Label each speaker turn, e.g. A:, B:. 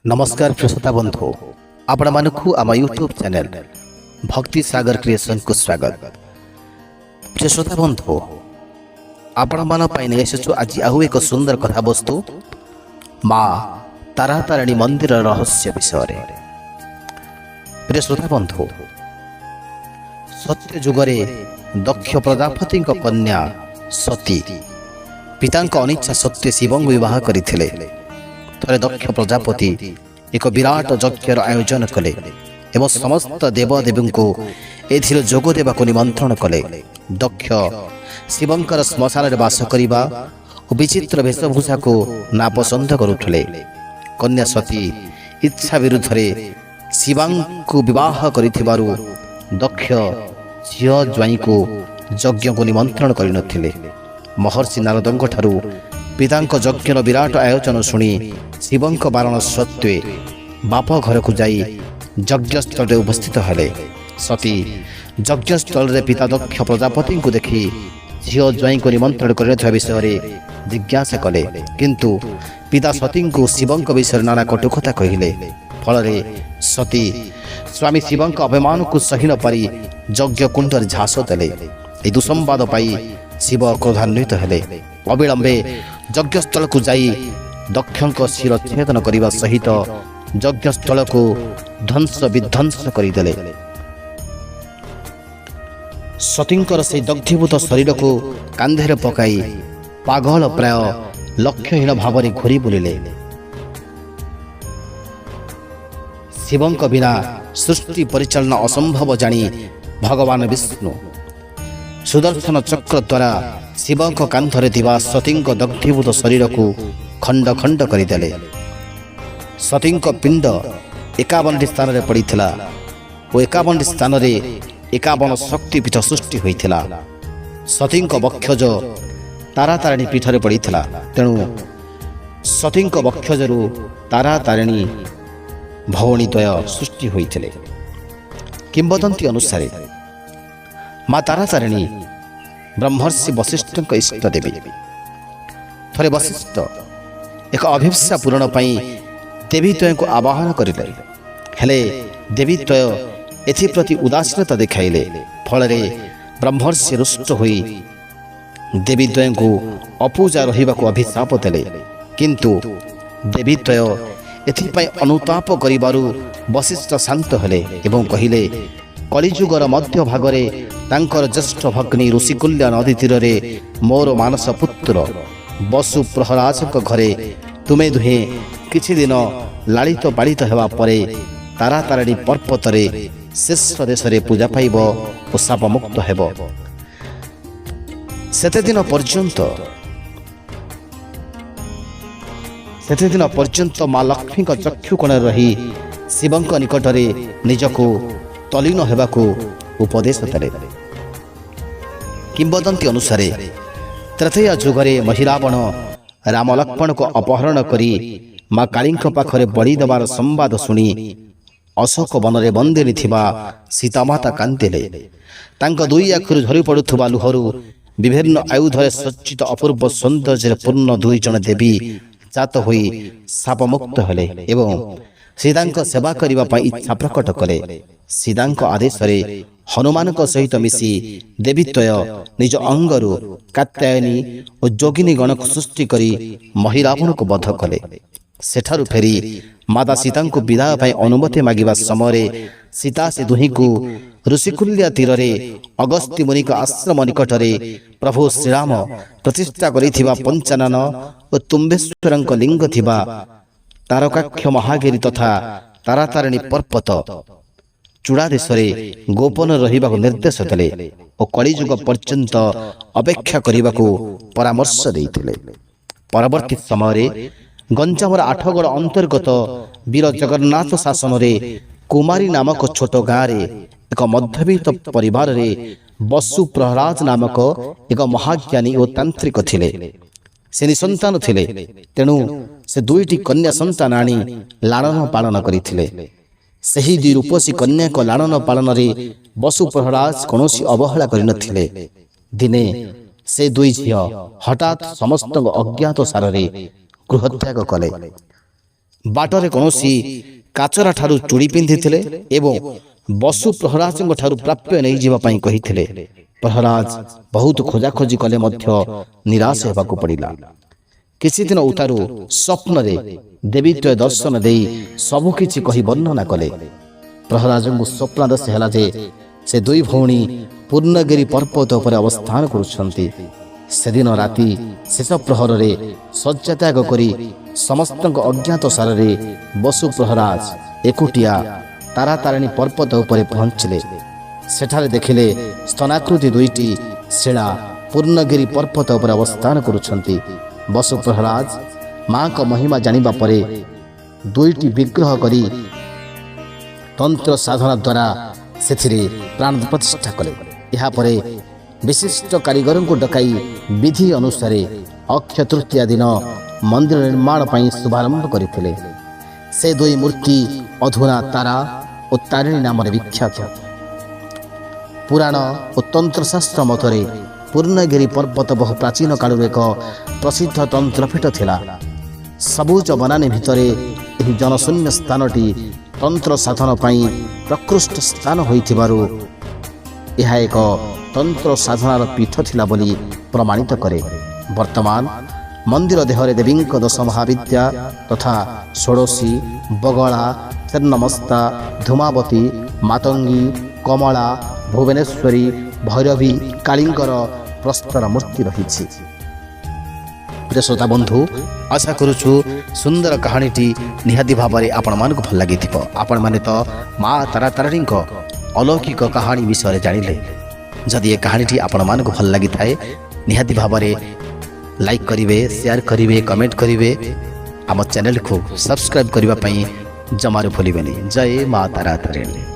A: ନମସ୍କାର ପ୍ରିୟ ଶ୍ରୋତା ବନ୍ଧୁ, ଆପଣମାନଙ୍କୁ ଆମ ୟୁଟ୍ୟୁବ୍ ଚ୍ୟାନେଲ୍ ଭକ୍ତି ସାଗର କ୍ରିଏସନ୍କୁ ସ୍ୱାଗତ। ପ୍ରିୟ ଶ୍ରୋତା ବନ୍ଧୁ, ଆପଣମାନଙ୍କ ପାଇଁ ନେଇ ଆସିଛୁ ଆଜି ଆଉ ଏକ ସୁନ୍ଦର କଥାବସ୍ତୁ, ମା ତାରାତାରିଣୀ ମନ୍ଦିରର ରହସ୍ୟ ବିଷୟରେ। ପ୍ରିୟ ଶ୍ରୋତା ବନ୍ଧୁ, ସତ୍ୟ ଯୁଗରେ ଦକ୍ଷ ପ୍ରଜାପତିଙ୍କ କନ୍ୟା ସତୀ ପିତାଙ୍କ ଅନିଚ୍ଛା ସତ୍ତ୍ୱେ ଶିବଙ୍କୁ ବିବାହ କରିଥିଲେ। ଥରେ ଦକ୍ଷ ପ୍ରଜାପତି ଏକ ବିରାଟ ଯଜ୍ଞର ଆୟୋଜନ କଲେ ଏବଂ ସମସ୍ତ ଦେବଦେବୀଙ୍କୁ ଏଥିରେ ଯୋଗ ଦେବାକୁ ନିମନ୍ତ୍ରଣ କଲେ। ଦକ୍ଷ ଶିବଙ୍କର ଶ୍ମଶାନରେ ବାସ କରିବା ଓ ବିଚିତ୍ର ବେଶଭୂଷାକୁ ନାପସନ୍ଦ କରୁଥିଲେ। କନ୍ୟା ସତୀ ଇଚ୍ଛା ବିରୁଦ୍ଧରେ ଶିବଙ୍କୁ ବିବାହ କରିଥିବାରୁ ଦକ୍ଷ ଝିଅ ଜ୍ୱାଇଁକୁ ଯଜ୍ଞକୁ ନିମନ୍ତ୍ରଣ କରିନଥିଲେ। ମହର୍ଷି ନାରଦଙ୍କଠାରୁ ପିତାଙ୍କ ଯଜ୍ଞର ବିରାଟ ଆୟୋଜନ ଶୁଣି ଶିବଙ୍କ ବାରଣ ସତ୍ତ୍ୱେ ବାପ ଘରକୁ ଯାଇ ଯଜ୍ଞସ୍ଥଳରେ ଉପସ୍ଥିତ ହେଲେ। ସତୀ ଯଜ୍ଞସ୍ଥଳରେ ପିତା ଦକ୍ଷ ପ୍ରଜାପତିଙ୍କୁ ଦେଖି ଝିଅ ଜ୍ୱାଇଁଙ୍କୁ ନିମନ୍ତ୍ରଣ କରିନଥିବା ବିଷୟରେ ଜିଜ୍ଞାସା କଲେ। କିନ୍ତୁ ପିତା ସତୀଙ୍କୁ ଶିବଙ୍କ ବିଷୟରେ ନାନା କଟୁକଥା କହିଲେ। ଫଳରେ ସତୀ ସ୍ୱାମୀ ଶିବଙ୍କ ଅପମାନକୁ ସହି ନପାରି ଯଜ୍ଞ କୁଣ୍ଡରେ ଝାସ ଦେଲେ। ଏହି ଦୁଃସମ୍ବାଦ ପାଇ ଶିବ କ୍ରୋଧାନ୍ୱିତ ହେଲେ। ଅବିଳମ୍ବେ ଯଜ୍ଞସ୍ଥଳକୁ ଯାଇ ଦକ୍ଷଙ୍କ ଶିର ଛେଦନ କରିବା ସହିତ ଯଜ୍ଞସ୍ଥଳକୁ ଧ୍ୱଂସ ବିଧ୍ୱଂସ କରିଦେଲେ। ସତୀଙ୍କର ସେହି ଦଗ୍ଧୀଭୂତ ଶରୀରକୁ କାନ୍ଧରେ ପକାଇ ପାଗଳ ପ୍ରାୟ ଲକ୍ଷ୍ୟହୀନ ଭାବରେ ଘୂରି ବୁଲିଲେ। ଶିବଙ୍କ ବିନା ସୃଷ୍ଟି ପରିଚାଳନା ଅସମ୍ଭବ ଜାଣି ଭଗବାନ ବିଷ୍ଣୁ ସୁଦର୍ଶନ ଚକ୍ର ଦ୍ୱାରା ଶିବଙ୍କ କାନ୍ଧରେ ଥିବା ସତୀଙ୍କ ଦଗ୍ଧୀଭୂତ ଶରୀରକୁ ଖଣ୍ଡ ଖଣ୍ଡ କରିଦେଲେ। ସତୀଙ୍କ ପିଣ୍ଡ 51ଟି ସ୍ଥାନରେ ପଡ଼ିଥିଲା ଓ 51ଟି ସ୍ଥାନରେ 51 ଶକ୍ତିପୀଠ ସୃଷ୍ଟି ହୋଇଥିଲା। ସତୀଙ୍କ ବକ୍ଷଜ ତାରାତାରିଣୀ ପୀଠରେ ପଡ଼ିଥିଲା। ତେଣୁ ସତୀଙ୍କ ବକ୍ଷଜରୁ ତାରାତାରିଣୀ ଭଉଣୀ ଦ୍ୱୟ ସୃଷ୍ଟି ହୋଇଥିଲେ। କିମ୍ବଦନ୍ତୀ ଅନୁସାରେ ମା ତାରାତାରିଣୀ ବ୍ରହ୍ମର୍ଷି ବଶିଷ୍ଠଙ୍କ ଇଷ୍ଟ ଦେବୀ। ଥରେ ବଶିଷ୍ଠ ଏକ ଅଭୀପ୍ସା ପୂରଣ ପାଇଁ ଦେବୀଦ୍ୱୟଙ୍କୁ ଆବାହନ କରିଲେ। ହେଲେ ଦେବୀଦ୍ୱୟ ଏଥିପ୍ରତି ଉଦାସୀନତା ଦେଖାଇଲେ। ଫଳରେ ବ୍ରହ୍ମର୍ଷି ରୁଷ୍ଟ ହୋଇ ଦେବୀଦ୍ୱୟଙ୍କୁ ଅପୂଜା ରହିବାକୁ ଅଭିଶାପ ଦେଲେ। କିନ୍ତୁ ଦେବୀଦ୍ୱୟ ଏଥିପାଇଁ ଅନୁତାପ କରିବାରୁ ବଶିଷ୍ଠ ଶାନ୍ତ ହେଲେ ଏବଂ କହିଲେ, କଳିଯୁଗର ମଧ୍ୟ ଭାଗରେ ତାଙ୍କର ଜ୍ୟେଷ୍ଠ ଭଗ୍ନୀ ଋଷିକୁଲ୍ୟା ନଦୀ ତୀରରେ ମୋର ମାନସ ପୁତ୍ର ବସୁ ପ୍ରହରାଜଙ୍କ ଘରେ ତୁମେ ଦୁହେଁ କିଛି ଦିନ ଲାଳିତ ପାଳିତ ହେବା ପରେ ତାରାତାରିଣୀ ପର୍ବତରେ ଶେଷ ଦେଶରେ ପୂଜା ପାଇବ ଓ ଶାପମୁକ୍ତ ହେବ। ସେତେଦିନ ପର୍ଯ୍ୟନ୍ତ ମା ଲକ୍ଷ୍ମୀଙ୍କ ଚକ୍ଷୁ କୋଣରେ ରହି ଶିବଙ୍କ ନିକଟରେ ନିଜକୁ ତଲ୍ଲୀନ ହେବାକୁ ଉପଦେଶ ଦେଲେ। କିମ୍ବଦନ୍ତୀ ଅନୁସାରେ ତ୍ରେତୟା ଯୁଗରେ ମହିରାବଣ ରାମ ଲକ୍ଷ୍ମଣକୁ ଅପହରଣ କରି ମା କାଳୀଙ୍କ ପାଖରେ ବଳି ଦେବାର ସମ୍ବାଦ ଶୁଣି ଅଶୋକ ବନରେ ବନ୍ଦିନୀ ଥିବା ସୀତାମାତା କାନ୍ଦିଲେ। ତାଙ୍କ ଦୁଇ ଆଖିରୁ ଝରି ପଡ଼ୁଥିବା ଲୁହରୁ ବିଭିନ୍ନ ଆୟୁଧରେ ସଜ୍ଜିତ ଅପୂର୍ବ ସୌନ୍ଦର୍ଯ୍ୟରେ ପୂର୍ଣ୍ଣ ଦୁଇ ଜଣ ଦେବୀ ଜାତ ହୋଇ ଶାପମୁକ୍ତ ହେଲେ ଏବଂ ସୀତାଙ୍କ ସେବା କରିବା ପାଇଁ ଇଚ୍ଛା ପ୍ରକଟ କଲେ। ସୀତାଙ୍କ ଆଦେଶରେ ହନୁମାନଙ୍କ ସହିତ ମିଶି ଦେବୀଦ୍ୱୟ ନିଜ ଅଙ୍ଗରୁ କାତ୍ୟାୟନୀ ଓ ଯୋଗିନୀ ଗଣକୁ ସୃଷ୍ଟି କରି ମହିରାବଣକୁ ବଧ କଲେ। ସେଠାରୁ ଫେରି ମାତା ସୀତାଙ୍କୁ ବିଦାୟ ପାଇଁ ଅନୁମତି ମାଗିବା ସମୟରେ ସୀତା ସେ ଦୁହିଁଙ୍କୁ ଋଷିକୁଲ୍ୟା ତୀରରେ ଅଗସ୍ତି ମୁନିଙ୍କ ଆଶ୍ରମ ନିକଟରେ ପ୍ରଭୁ ଶ୍ରୀରାମ ପ୍ରତିଷ୍ଠା କରିଥିବା ପଞ୍ଚାନନ ଓ ତୁମ୍ବେଶ୍ୱରଙ୍କ ଲିଙ୍ଗ ଥିବା ତାରକାକ୍ଷ ମହାଗିରି ତଥା ତାରାତାରିଣୀ ପର୍ବତ ଚୂଡ଼ା ଦେଶରେ ଗୋପନ ରହିବାକୁ ନିର୍ଦ୍ଦେଶ ଦେଲେ ଓ କଳିଯୁଗ ପର୍ଯ୍ୟନ୍ତ ଅପେକ୍ଷା କରିବାକୁ ପରାମର୍ଶ ଦେଇଥିଲେ। ପରବର୍ତ୍ତୀ ସମୟରେ ଗଞ୍ଜାମର ଆଠଗଡ଼ ଅନ୍ତର୍ଗତ ବୀର ଜଗନ୍ନାଥ ଶାସନରେ କୁମାରୀ ନାମକ ଛୋଟ ଗାଁରେ ଏକ ମଧ୍ୟବିତ୍ତ ପରିବାରରେ ବସୁ ପ୍ରହରାଜ ନାମକ ଏକ ମହାଜ୍ଞାନୀ ଓ ତାନ୍ତ୍ରିକ ଥିଲେ। ସେ ନିସନ୍ତାନ ଥିଲେ। ତେଣୁ ସେ ଦୁଇଟି କନ୍ୟା ସନ୍ତାନ ଆଣି ଲାଳନ ପାଳନ କରିଥିଲେ। ସେହି ଦୁଇ ରୂପସୀ କନ୍ୟାଙ୍କ ଲାଳନ ପାଳନରେ ବସୁ ପ୍ରହରାଜ କୌଣସି ଅବହେଳା କରିନଥିଲେ। ଦିନେ ସେ ଦୁଇ ଝିଅ ହଠାତ୍ ସମସ୍ତଙ୍କ ଅଜ୍ଞାତ ସାରରେ ଗୃହତ୍ୟାଗ କଲେ। ବାଟରେ କୌଣସି କାଚରା ଠାରୁ ଚୁଡ଼ି ପିନ୍ଧିଥିଲେ ଏବଂ ବସୁ ପ୍ରହରାଜଙ୍କ ଠାରୁ ପ୍ରାପ୍ୟ ନେଇଯିବା ପାଇଁ କହିଥିଲେ। ପ୍ରହରାଜ ବହୁତ ଖୋଜାଖୋଜି କଲେ ମଧ୍ୟ ନିରାଶ ହେବାକୁ ପଡ଼ିଲା। କିଛି ଦିନ ଉତ୍ତାରୁ ସ୍ୱପ୍ନରେ ଦେବୀଦ୍ୱୟ ଦର୍ଶନ ଦେଇ ସବୁକିଛି କହି ବର୍ଣ୍ଣନା କଲେ। ପ୍ରହରାଜଙ୍କୁ ସ୍ୱପ୍ନାଦେଶ ହେଲା ଯେ ସେ ଦୁଇ ଭଉଣୀ ପୂର୍ଣ୍ଣଗିରି ପର୍ବତ ଉପରେ ଅବସ୍ଥାନ କରୁଛନ୍ତି। ସେଦିନ ରାତି ଶେଷ ପ୍ରହରରେ ଶଯ୍ୟା ତ୍ୟାଗ କରି ସମସ୍ତଙ୍କ ଅଜ୍ଞାତ ସାରରେ ବସୁ ପ୍ରହରାଜ ଏକୁଟିଆ ତାରାତାରିଣୀ ପର୍ବତ ଉପରେ ପହଞ୍ଚିଲେ। ସେଠାରେ ଦେଖିଲେ ସ୍ତନାକୃତି ଦୁଇଟି ଶିଳା ପୂର୍ଣ୍ଣଗିରି ପର୍ବତ ଉପରେ ଅବସ୍ଥାନ କରୁଛନ୍ତି। ବସୁ ପ୍ରହରାଜ ମାଙ୍କ ମହିମା ଜାଣିବା ପରେ ଦୁଇଟି ବିଗ୍ରହ କରି ତନ୍ତ୍ର ସାଧନା ଦ୍ୱାରା ସେଥିରେ ପ୍ରାଣ ପ୍ରତିଷ୍ଠା କଲେ। ଏହାପରେ ବିଶିଷ୍ଟ କାରିଗରଙ୍କୁ ଡକାଇ ବିଧି ଅନୁସାରେ ଅକ୍ଷୟ ତୃତୀୟା ଦିନ ମନ୍ଦିର ନିର୍ମାଣ ପାଇଁ ଶୁଭାରମ୍ଭ କରିଥିଲେ। ସେ ଦୁଇ ମୂର୍ତ୍ତି ଅଧୁନା ତାରା ଓ ତାରିଣୀ ନାମରେ ବିଖ୍ୟାତ। ପୁରାଣ ଓ ତନ୍ତ୍ରଶାସ୍ତ୍ର ମତରେ ପୂର୍ଣ୍ଣଗିରି ପର୍ବତ ବହୁ ପ୍ରାଚୀନ କାଳରୁ ଏକ ପ୍ରସିଦ୍ଧ ତନ୍ତ୍ରପୀଠ ଥିଲା। ସବୁଜ ବନାନୀ ଭିତରେ ଏହି ଜନଶୂନ୍ୟ ସ୍ଥାନଟି ତନ୍ତ୍ର ସାଧନ ପାଇଁ ପ୍ରକୃଷ୍ଟ ସ୍ଥାନ ହୋଇଥିବାରୁ ଏହା ଏକ ତନ୍ତ୍ର ସାଧନାର ପୀଠ ଥିଲା ବୋଲି ପ୍ରମାଣିତ କରେ। ବର୍ତ୍ତମାନ ମନ୍ଦିର ଦେହରେ ଦେବୀଙ୍କ ଦଶ ମହାବିଦ୍ୟା ତଥା ଷୋଡ଼ଶୀ, ବଗଳା, ଛିନ୍ନମସ୍ତା, ଧୂମାବତୀ, ମାତଙ୍ଗୀ, କମଳା, ଭୁବନେଶ୍ୱରୀ, ଭୈରବୀ, କାଳୀଙ୍କର ପ୍ରସ୍ତର ମୂର୍ତ୍ତି ରହିଛି। ପ୍ରିୟ ଶ୍ରୋତା ବନ୍ଧୁ, ଆଶା କରୁଛୁ ସୁନ୍ଦର କାହାଣୀଟି ନିହାତି ଭାବରେ ଆପଣମାନଙ୍କୁ ଭଲ ଲାଗିଥିବ। ଆପଣମାନେ ତ ମା ତାରାତାରିଣୀଙ୍କ ଅଲୌକିକ କାହାଣୀ ବିଷୟରେ ଜାଣିଲେ। ଯଦି ଏ କାହାଣୀଟି ଆପଣମାନଙ୍କୁ ଭଲ ଲାଗିଥାଏ, ନିହାତି ଭାବରେ ଲାଇକ୍ କରିବେ, ସେୟାର କରିବେ, କମେଣ୍ଟ କରିବେ। ଆମ ଚ୍ୟାନେଲକୁ ସବସ୍କ୍ରାଇବ୍ କରିବା ପାଇଁ ଜମାରୁ ଭୁଲିବେନି। ଜୟ ମା ତାରାତାରିଣୀ।